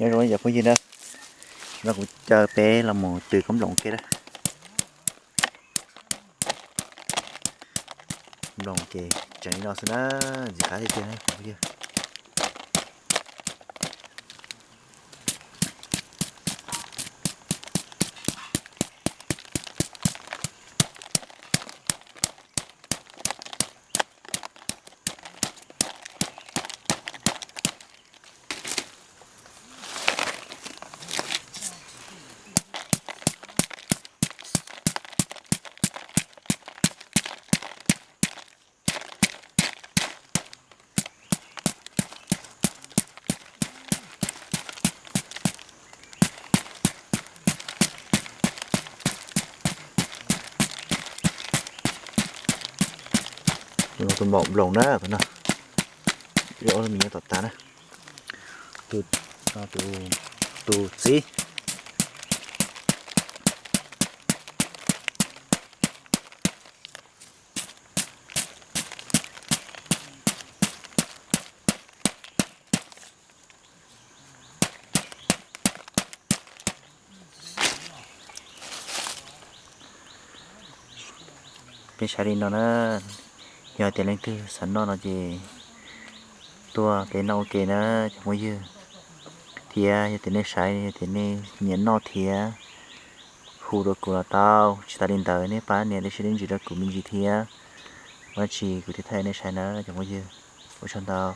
Nyob zoo cov phooj ywg na, no kuv caw peb los mus tws koob nploos ua ke na. Nploos ces tseem li no xwb na, ntxim qab tiag tiag na cov phooj ywg. Los tus maum nploos na, tus no, ob lub me nyob tom tas na, tus, tus txiv. Peb saib li no na, yog tias leej twg xav noj no ces tuaj peb noj ua ke na cov phooj ywg, thiab yog tias nej saib yog tias nej nyiam noj thiab hu rau kuv los tau, tsis tas li ntawd nej pab nias lub sij dib ntsis rau kuv me ntsis thiab, ua tsis kuv thiaj thaij nej saib na cov phooj ywg. Ua tsaug ntau.